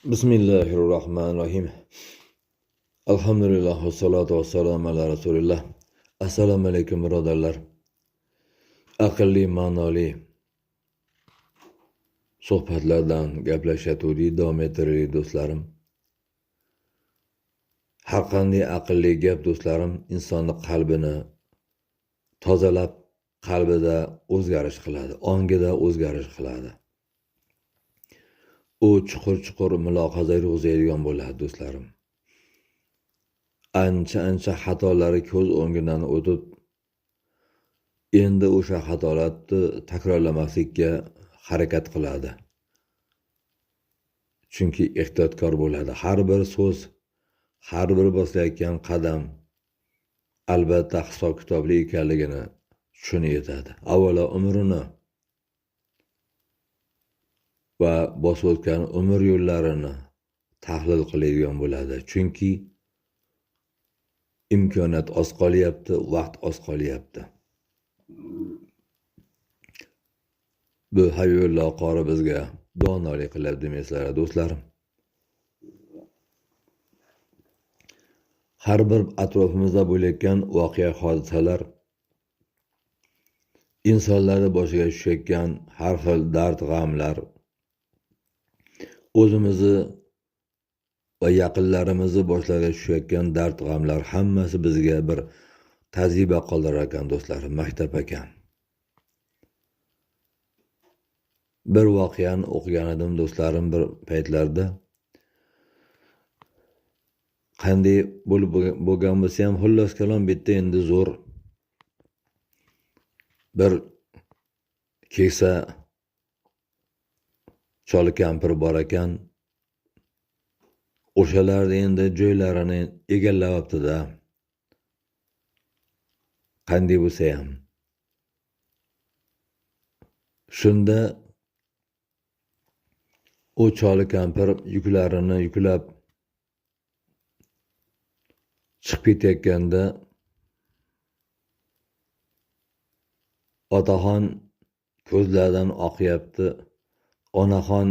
Bismillahirrahmanirrahim. Elhamdülillah ve salatu ve selamu ala Resulillah. Assalomu alaykum birodarlar. Aqlli, ma'noli suhbatlardan gaplashatuvdik, davom ettiraylik do'stlarim. Har qanday aqlli gap do'stlarim insonni qalbini tozalab, qalbida o'zgarish qiladi, ongida o'zgarish qiladi. U chuqur-chuqur mulohaza yurg'izadigan bo'ladi do'stlarim. Ancha-ancha xatolari ko'z o'ngidan o'tib, endi o'sha xatolarni takrorlamaslikka harakat qiladi. Chunki ehtiyotkor bo'ladi. Har bir so'z, har bir bosayotgan qadam albatta hisob-kitobli ekanligini tushunib yetadi. Avvalo umrini va bosib o'tgan umr yo'llarini tahlil qiladigan bo'ladi. Chunki imkoniyat oz qolyapti, vaqt oz qolyapti. Bu Habibullo qori bizga donolik qiladi demaysizlar do'stlarim. Har bir atrofimizda bo'layotgan voqea hodisalar, insonlarni boshiga tushayotgan har xil dard g'amlar, o'zimizni va yaqinlarimizni boshlariga tushayotgan dard g'amlar hammasi bizga bir tajriba qoldirar ekan do'stlarim, maktab ekan. Bir voqeani o'qigan edim do'stlarim bir paytlarda. Qanday bo'lib bo'lgan bo'lsa ham, xullas kalom bitta endi zo'r bir keksa choli kampir bor ekan. O'shalarni endi joylarini egallabdi-da. Qanday bo'lsa ham. Shunda u choli kampir yuklarini yuklab chiqib ketayotganda otaxon ko'zlaridan oqyapti, onaxon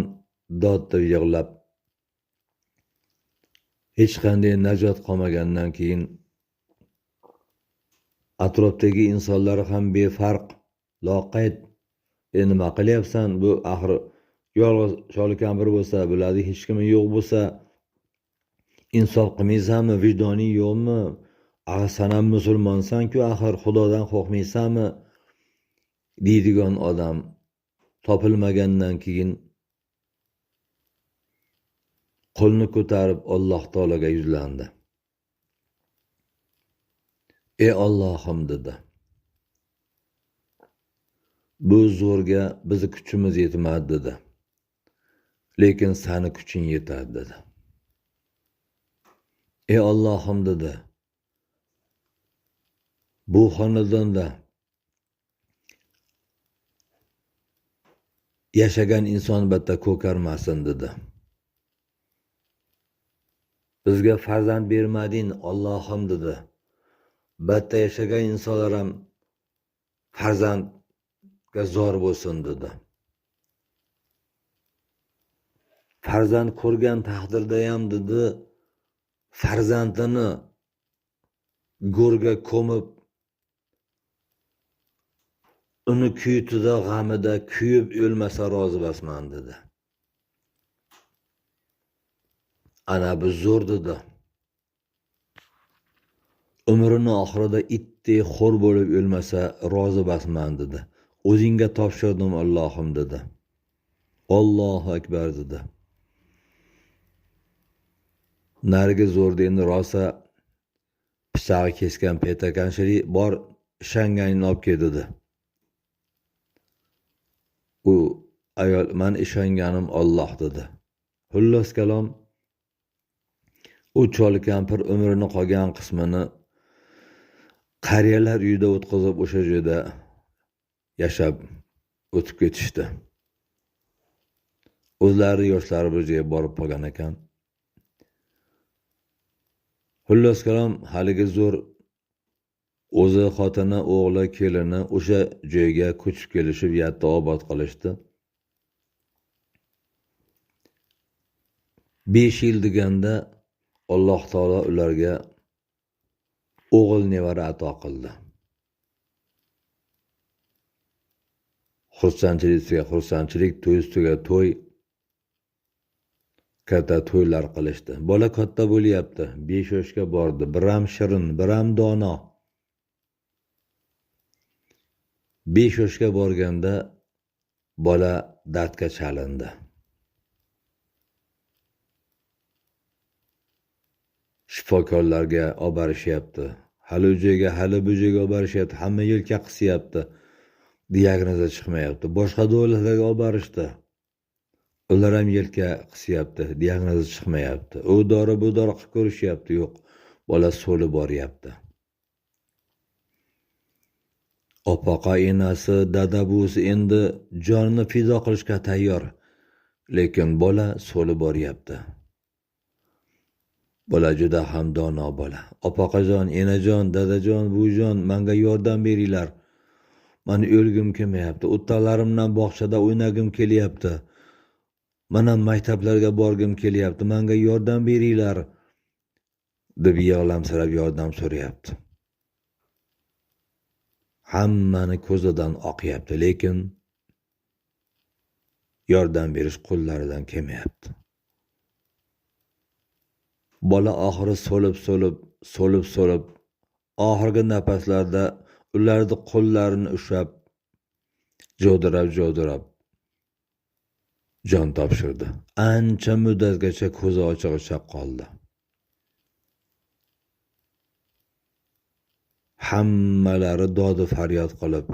dod deb yig'lab, hech qanday najot qolmagandan keyin atrofdagi insonlar ham befarq, loqayd, nima qilyapsan, bu axir yolg'iz choli kampir bo'lsa, biladi hech kimi yo'q bo'lsa, insof qilmaysanmi, vijdoning yo'qmi, axir san ham musulmonsan-ku, axir Xudodan qo'rqmaysanmi deydigan odam topilmagandan keyin qo'lni ko'tarib Alloh taologa yuzlandi. Ey Allohim dedi. Bu zo'rga bizi kuchimiz yetmadi dedi. Lekin seni kuching yetadi dedi. Ey Allohim dedi. Bu xonadonda yashagan inson bitta ko'karmasin dedi. Bizga farzand bermading Allohim dedi. Bitta yashagan insonlar ham farzandga zor bo'lsin dedi. Farzand ko'rgan taqdirda ham dedi, farzandini go'rga ko'mib, uni kuytida, g'amida kuyib o'lmasa rozi basman dedi. Ana bu zo'r dedi. Umrini oxirida itdek xo'r bo'lib o'lmasa rozi basman dedi. O'zingga topshirdim Allohim dedi. Allohu akbar dedi. Narigi zo'rda endi rosa pichog'i kesgan payt ekan, bor ishonganingni olib kel dedi. U ayol men ishonganim Alloh dedi. Xullas kalom, u chol kampir umrini qolgan qismini qariyalar uyida o'tkazib, o'sha joyda yashab o'tib ketishdi. O'zlari yoshlari bir joyga borib qolgan ekan. Xullas kalom, haligi zo'r o'zi, xotini, o'g'li, kelini o'sha joyga ko'chib kelishib, yatta obod qilishdi. 5 yil deganda Alloh taolo ularga o'g'il nevara ato qildi. Xursandchilik ustiga xursandchilik, to'y ustiga to'y, katta to'ylar qilishdi. Bola katta bo'lyapti, 5 yoshga bordi, biram shirin, biram dono. 5 yoshga borganda bola dardga chalindi. Shifokorlarga olib borishyapti. Hali u joyga, hali bu joyga olib borishyapti. Hamma yelka qisyapti. Diagnozi chiqmayapti. Boshqa davlatlarga olib borishdi. Ular ham yelka qisyapti, diagnozi chiqmayapti. U dori, bu dori qilib ko'rishyapti, yo'q. Bola so'lib boryapti. Opaqa enasi, dada buvisi endi jonini fido qilishga tayyor, lekin bola so'lib boryapti. Bola juda ham dono bola. Opaqajon, enajon, dadajon, buvijon, menga yordam beringlar. Mani o'lgim kelmayapti. O'rtoqlarimdan bog'chada o'ynagim kelyapti. Mana maktablarga borgim kelyapti. Menga yordam beringlar deb yig'lamsirab yordam so'rayapti. Hammani ko'zidan oqyapti, lekin yordam berish qo'llaridan kelmayapti. Bola oxiri so'lib-so'lib oxirgi nafaslarda ularni qo'llarini ushlab javdirab jon topshirdi. Ancha muddatgacha ko'zi ochiqcha qoldi. Hammalari dodi faryod qilib,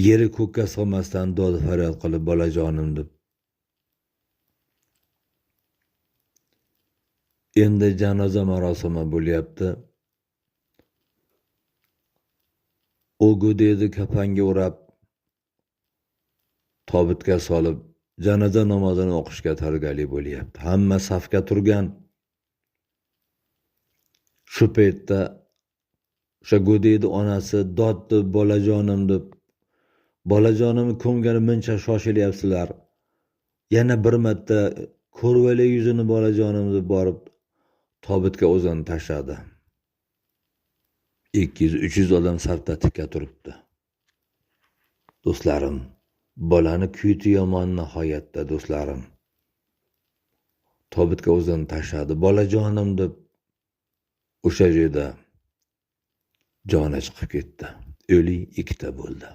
yeri ko'kka sig'masdan dodi faryod qilib, bolajonim deb. Endi janoza marosimi bo'lyapti. U go'dayni kafanga o'rab, tobutga solib, janoza namozini o'qishga tayyorgarlik bo'lyapti. Hamma safga turgan. Shu paytda o'sha go'dayni onasi dod deb, bolajonim deb, bolajonimni ko'mgani muncha shoshilyapsizlar. Yana bir marta ko'rvali yuzini bolajonim deb borib tobutga o'zini tashladi. 200-300 odam safda tikka turibdi. Do'stlarim, bolani kuyti yomon nihoyatda do'stlarim. Tobutga o'zini tashladi. Bolajonim deb o'sha joyda joni chiqib ketdi. O'li ikkita bo'ldi.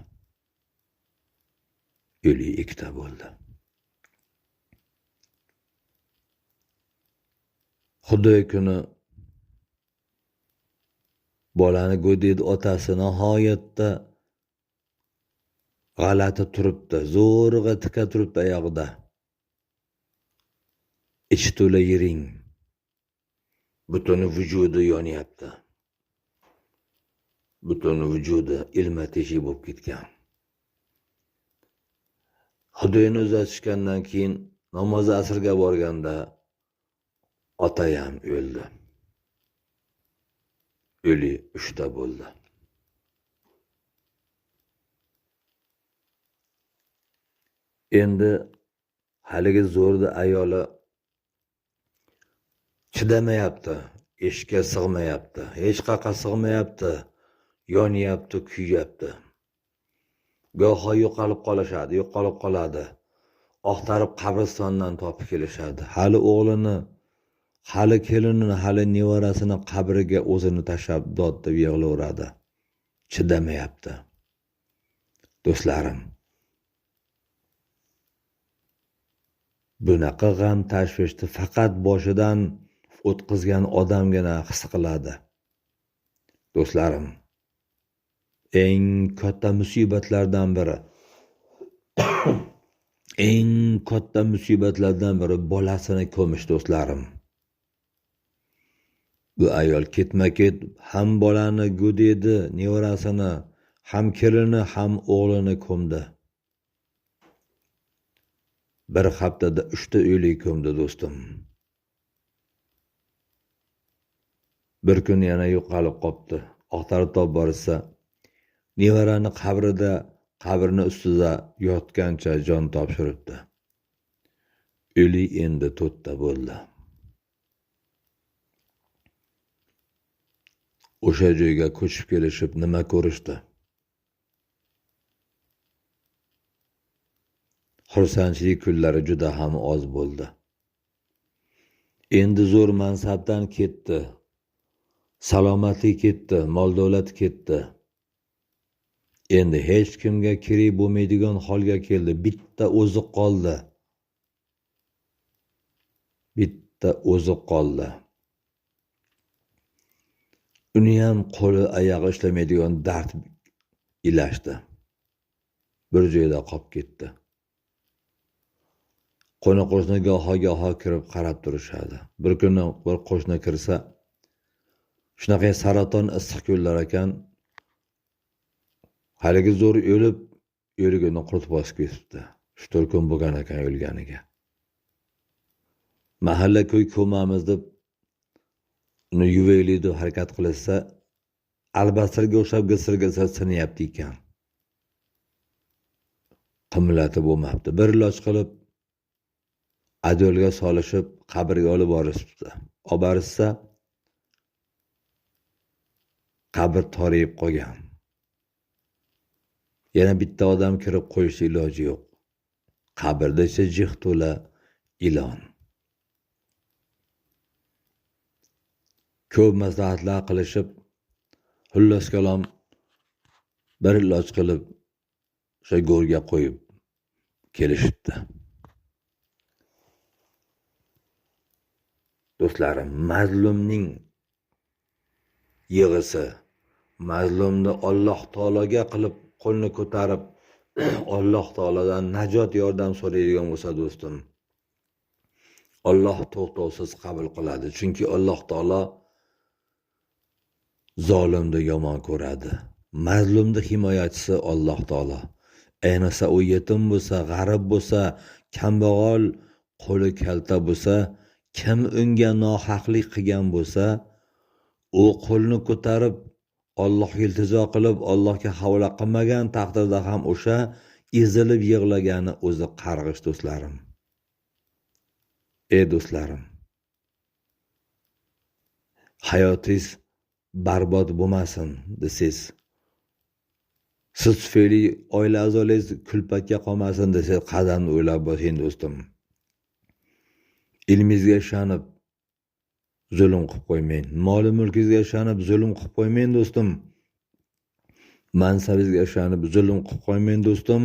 O'li ikkita bo'ldi. Xudo kuni bolani go'daydi otasi nihoyatda g'alati turibdi, zo'rg'a tika turibdi oyog'ida. Ichi to'la yiring. Butun vujudi yonyapti. Butun vujudi ilma teshik bo'lib ketgan. Xudoni uzatishgandan keyin namoz asrga borganda otayam o'ldi. O'li 3 ta bo'ldi. Endi haligi zo'rda ayoli chidamayapti, eshikka sig'mayapti, hech qayerga sig'mayapti, yonyapti, kuyyapti. Goho yo'qolib qolishadi, yo'qolib qoladi. Oqtarib qabristondan topib kelishadi. Hali o'g'lini, hali kelinini, hali nevarasini qabriga o'zini tashlab dod deb yig'laveradi. Chidamayapti. Do'stlarim, bunaqa g'am tashvishni faqat boshidan o'tkazgan odamgina his qiladi. Do'stlarim, eng katta musibatlardan biri, eng katta musibatlardan biri bolasini ko'mish do'stlarim. Bu ayol ketma-ket ham bolani go'daydi, nevarasini, ham kelini, ham o'g'lini ko'mdi. Bir haftada 3 ta o'lik ko'mdi do'stim. Bir kun yana yo'qolib qopti. Oqtarib topib borsa, nevarani qabrida, qabrini ustida yotgancha jon topshiribdi. O'lik endi to'rtta bo'ldi. O'sha joyga ko'chib kelishib nima ko'rishdi? Xursandchilik kunlari juda ham oz bo'ldi. Endi zo'r mansabdan ketdi. Salomatlik ketdi, mol-davlat ketdi. Endi hech kimga kerak bo'lmaydigan holga keldi. Bitta o'zi qoldi. Bitta o'zi qoldi. Uni ham qo'li oyog'i ishlamaydigan dard ilashdi. Bir joyda qolib ketdi. Qo'ni-qo'shni goho-goho kirib qarab turishadi. Bir kuni bir qo'shni kirsa, shunaqa saraton issiq kunlar ekan, haligi zo'r o'lib, o'ligini qurt bosib ketibdi. Shu 4 kun bo'lgan ekan o'lganiga. Mahalla ko'y ko'mamiz deb uni yuvaylik deb harakat qilsa, albastirga o'xshab g'isir-g'isir sinyapti ekan. Qimlati bo'lmabdi. Bir iloj qilib adolga solishib qabrga olib borishibdi. Olib borishsa qabr torayib qolgan. Yana bitta odam kirib qo'yish iloji yo'q. Qabrda esa jih to'la ilon. Ko'p maslahatlar qilishib, xullas kalom bir iloj qilib o'sha go'rga qo'yib kelishibdi. Do'stlarim, mazlumning yig'isi, mazlumni Alloh taologa qilib qo'lni ko'tarib Alloh taolodan najot yordam so'raydigan bo'lsa do'stim, Alloh to'xtovsiz qabul qiladi. Chunki Alloh taolo zolimni yomon ko'radi. Mazlumni himoyachisi Alloh taolo. Ayniqsa u yetim bo'lsa, g'arib bo'lsa, kambag'al, qo'li kalta bo'lsa, kim unga nohaqlik qilgan bo'lsa, u qo'lni ko'tarib Allohga iltijo qilib, Allohga havola qilmagan taqdirda ham o'sha ezilib yig'lagani o'zi qarg'ish do'stlarim. Ey do'stlarim, hayotingiz barbod bo'lmasin desangiz, siz tufayli oila a'zolaringiz kulpatga qolmasin desangiz, qadamni o'ylab bosing do'stim. Ilmingizga ishonib zulm qilib qo'ymang, mol mulkingizga ishonib zulm qilib qo'ymang do'stim. Mansabingizga ishonib zulm qilib qo'ymang do'stim.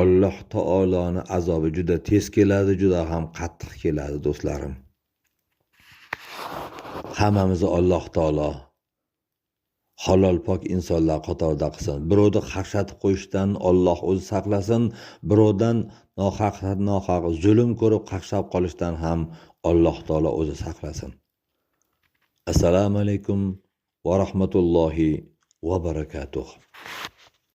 Alloh taoloni azobi juda tez keladi, juda ham qattiq keladi do'stlarim. Hammamizni Alloh taolo halol pok insonlar qatorida qilsin. Birovni qaqshatib qo'yishdan Alloh o'zi saqlasin, birovdan nohaq zulm ko'rib qaqshab qolishdan ham Alloh taolo o'zi saqlasin. Assalomu alaykum va rahmatullohi va barakatuh.